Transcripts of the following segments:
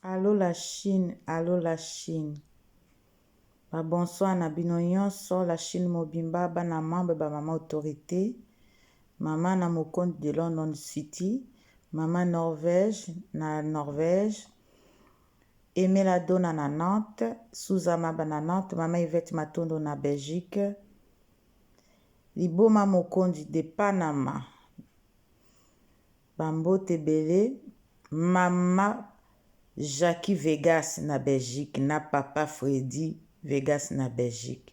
Allo la Chine, allo la Chine. Ba bonsoir na bino nyonso, la Chine mobimba, bana membre, ba mama autorité, mama na mokonzi de London City, mama Norvège na Norvège, Emela Dona na Nantes, Souza Maba na Nantes, mama Yvette Matondo na Belgique, Liboma Mokonzi de Panama. Ba mbote ebele mama Jacquie Vegas na Belgique na papa Freddy Vegas na Belgique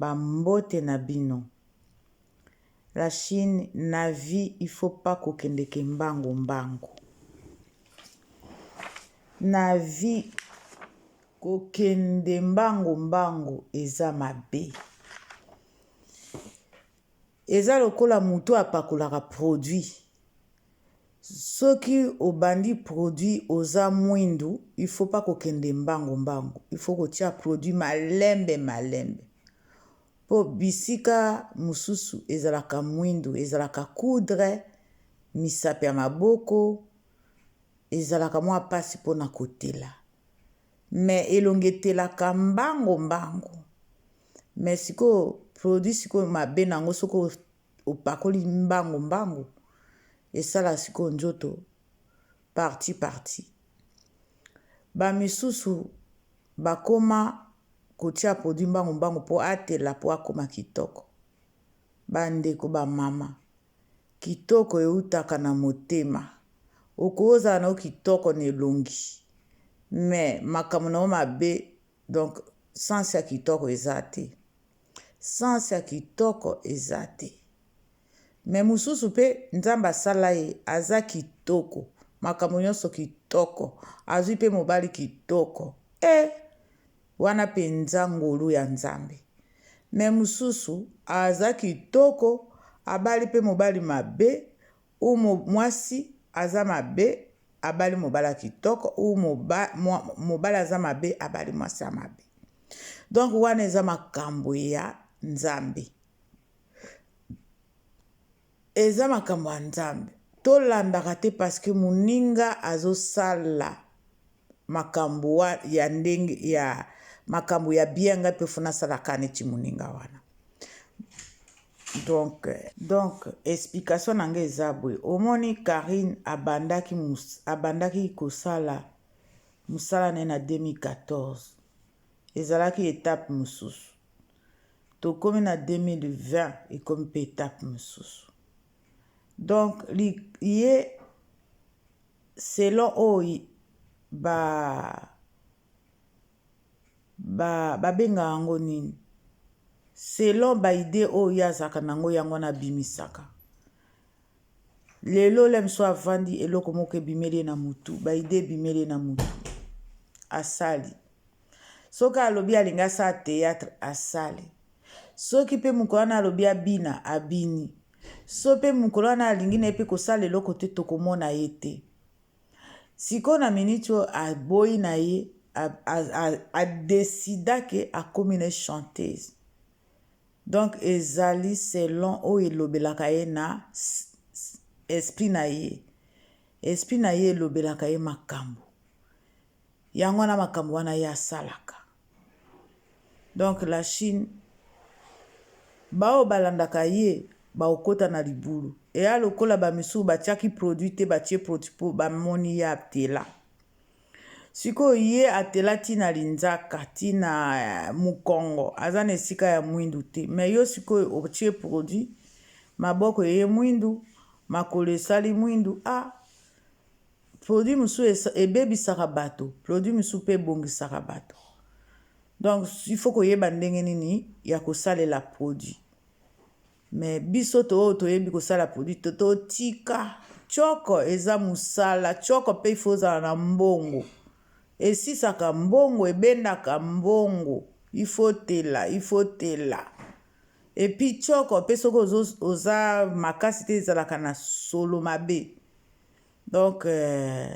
ba mbote na bino. La Chine na vie il faut pas kokendeke mbangu mbangu. Na vie kokende mbangu mbangu eza mabe. Eza lokola mutu apakolaka produit soki obandi produit oza mwindu il faut pas kokende mbangu mbangu il faut kotia produit malembe malembe po bisika mususu ezalaka mwindu ezalaka coudre misapi ya maboko ezalaka mwa pasi pona kotela mais elongi etelaka mbangu mbangu mais sikoyo produit sikoyo mabe na yango soki opakoli mbangu mbangu esala sikoyo nzoto parti parti ba misusu bakoma kotia produit mbangu mbangu po atela po akoma kitoko ba ndeko ba mama Kitoko ewutaka na motema. Okoki ozala na yo kitoko na elongi mais makambo na yo mabe donc sens ya kitoko eza te. Sens ya kitoko eza te. Mais mosusu pe Nzambe asala ye aza kitoko, makambo nyonso kitoko, azwi pe mobali kitoko eh! Wana penza ngolu ya Nzambe. Mais mususu aza kitoko abali pe mobali mabe ou mwasi aza mabe abali mobali ya kitoko ou mobali aza mabe abali mwasi ya mabe. Donc wana eza makambo ya Nzambe. Eza makambo ya Nzambe. Tolandaka te parce que muninga azosala makambo ya ndenge ya makambo ya bien ngai pe faut nasala kaka neti moninga wana. Donc, donc explication na ngai eza boye omoni Carine abandaki abandaki kosala mosala na ye na 2014 ezalaki etape mosusu tokomi na 2020 ekomi mpe etape mosusu donc ye selon oyo ba ba babengaka yango nini selon ba idee oyo ye azalaka na yango yango wana abimisaka lelo le mosusu avandi eloko moko ebimeli ye na mutu ba idee ebimeli ye na mutu asali soki alobi alingi asala théâtre asali soki mpe mokolo wana alobi abina abini So pe mokolo wana alingi na ye pe kosala eloko te tokomona ye te. Sikoyo na minute oyo aboyi na ye a decida ke akomi na ye chanteuse. Donc ezali selon oyo elobelaka ye na esprit na ye. Esprit na ye elobelaka ye makambo. Yango wana makambo wana ye asalaka. Donc la Chine baoyo balandaka ye bakokota na libulu. Eya lokola ba misusu batiaki produit te batie produit po bamoni ye atela. Sikoyo ye atela ti na linzaka ti na eh, mukongo aza na esika ya mwindu te mais yo sikoyo otie produit maboko eye mwindu makolo esali mwindu ah Produit mosusu ebebisaka bato, produit mosusu pe ebongisaka bato. Donc il faut koyeba ndenge nini ya kosalela produit. Mais biso to oyo toyebi kosala produit te totika. Tshoko eza musala, tshoko pe il faut ozala na mbongo. Esisaka mbongo, ebendaka mbongo. Il faut otela, il faut otela. Et puis tshoko pe soki oza makasi te ezalaka na solo mabe. Donc euh,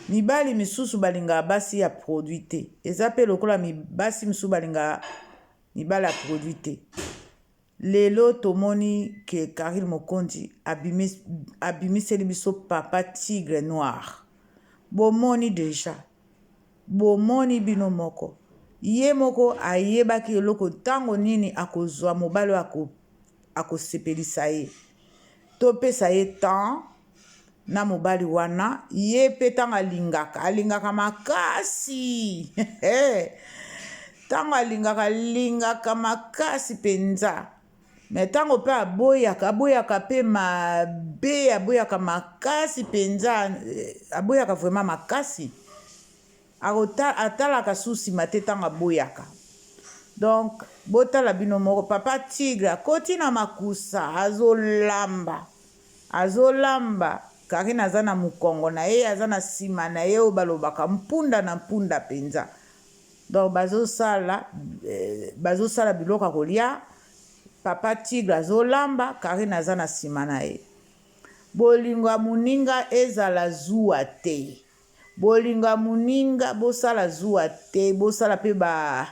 mibali misusu balingaka basi ya produit te. Eza pe lokola basi misusu balingaka mibali ya produit te. Lelo tomoni ke Carine Mokonzi abimiseli biso papa tigre noir. Bomoni dejà. Bomoni bino moko. Ye moko ayebaki eloko ntango nini akozwa mobali oyo akosepelisa ye. Topesa ye temps na mobali wana. Ye mpe ntango alingaka, alingaka makasi. Ntango alingaka, alingaka makasi mpenza. Mais ntango mpe aboyaka, aboyaka mpe mabe, aboyaka makasi mpenza, aboyaka vraiment makasi. Atalaka su nsima te ntango aboyaka. Donc botala bino moko, papa Tigre akoti na makusa, azolamba, azolamba. Carine aza na mokongo na ye, aza na nsima na ye, oyo balobaka mpunda na mpunda mpenza. Donc bazosala bazosala biloko ya kolia, papa Tigre azolamba, Carine aza na nsima na ye. Bolingo ya moninga ezala zuwa te. Bolingo ya moninga bosala zuwa te, bosala pe ba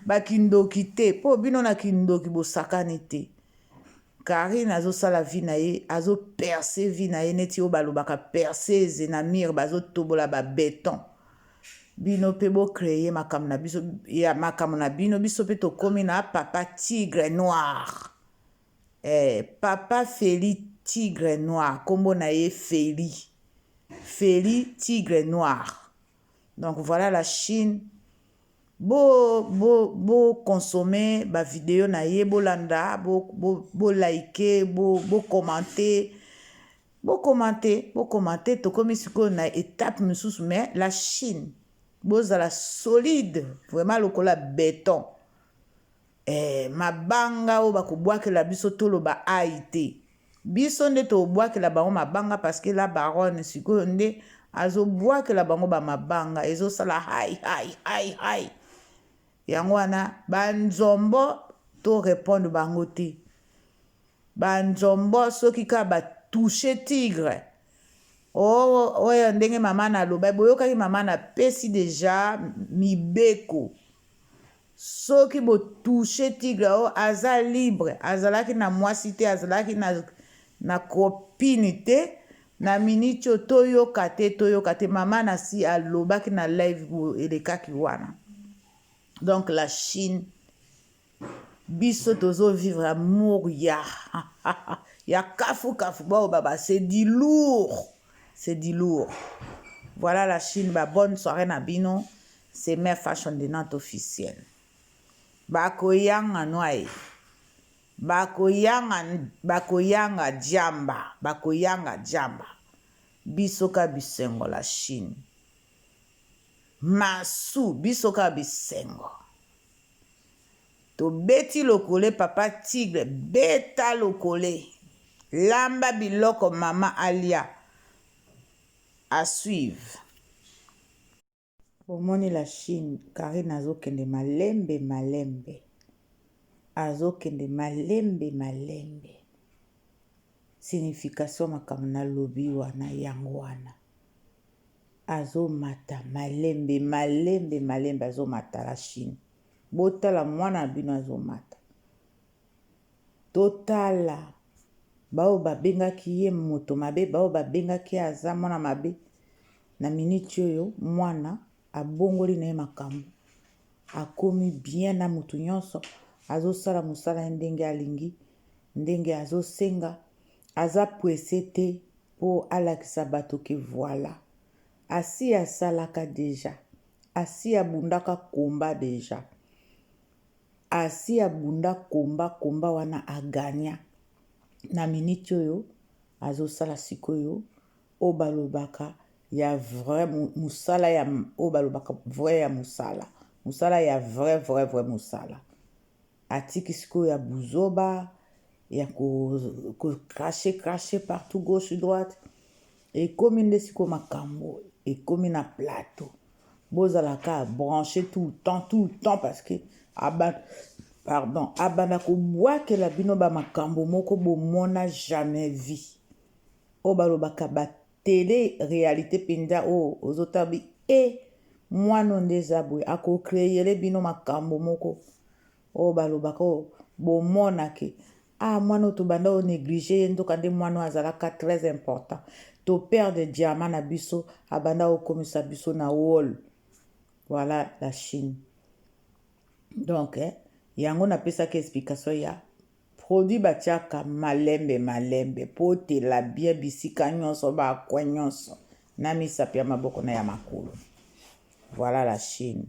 ba kindoki te, po bino na kindoki bosakani te. Carine azosala vie na ye, azo percer vie na ye neti oyo balobaka perceuse na mur bazotobola ba beton. Bino pe bo creer makambo na biso ya makambo na bino, biso pe tokomi na papa tigre noir. Eh, papa Feli tigre noir, kombo na ye Feli. Feli tigre noir. Donc voilà la Chine. Bo bo bo consommer ba video na ye, bolanda, bo bo bo liker, bo bo commenter. Bo commenter, bo commenter, tokomi sikoyo na étape mosusu, mais la Chine bozala solide vraiment lokola beton. Eh, mabanga oyo bakobwakela biso toloba ai te. Biso nde tobwakela bango mabanga parce que la baronne sikoyo nde azobwakela bango ba mabanga ezosala hai hai hai hai. Yango wana ba nzombo to répondre bango te. Ba nzombo soki kaka ba touche tigre. Oh, oyo ndenge mama na aloba, boyokaki mama na pesi deja mibeko. Soki bo touche tigre oyo aza libre, azalaki na mwasi te, azalaki na, na copine te, na minute oyo toyoka te, toyoka te. Mama na si alobaki na live elekaki wana. Donc la Chine, biso tozo vivre amour ya ya kafu kafu bao baba, c'est du lourd, c'est du lourd. Voilà la Chine, ba bonne soirée na bino. C'est Mère Fashion de Nantes officiel. Bakoyanga noye. Bakoyanga, bakoyanga diamba, bakoyanga diamba. Biso ka bisengo la Chine. Masu biso ka bisengo. Tobeti lokole papa tigre, beta lokole. Lamba biloko mama alia. À suivre. Bomoni la Chine, Carine azokende malembe malembe, azokende malembe malembe. Signification makambo nalobi wana yango wana. Azomata malembe malembe malembe, azomata la Chine. Botala mwana na bino azomata. Totala baoyo babengaki ye moto mabe, baoyo babengaki ye aza mwana mabe. Na minute oyo mwana abongoli na ye makambo, akomi bien na moto nyonso, azosala mosala ye ndenge alingi, ndenge azosenga, aza presse te po alakisa bato ke voilà. Asi asalaka deja, asi abundaka combat deja. Asi abunda combat, combat wana a gagna. Na minute oyo azosala sikoyo oyo balobaka ya vrai mosala, ya oyo balobaka vrai ya mosala, mosala ya vrai vrai vrai mosala. Atiki sikoyo ya buzoba ya ko cracher cracher partout gauche droite. Ekomi nde sikoyo makambo ekomi na plateau. Bozalaka branché tout le temps, tout le temps, parce que pardon, abanda kobwakela bino ba makambo moko bomona jamais vie. Oyo balobaka ba télé réalité mpenza, oyo ozotabi e mwana nde eza boye, akocréer bino makambo moko oyo balobaka oyo bomonake ah mwana oyo tobanda o néglige ye, nzoka nde mwana oyo azalaka très important. To perdre diamant na biso, abanda kokomisa biso na wall. Voilà la Chine. Donc eh, yango napesaki explication ya produit batiaka malembe malembe po otela bien bisika nyonso, bakwe nyonso na misapi ya maboko na ya makolo. Voilà la Chine.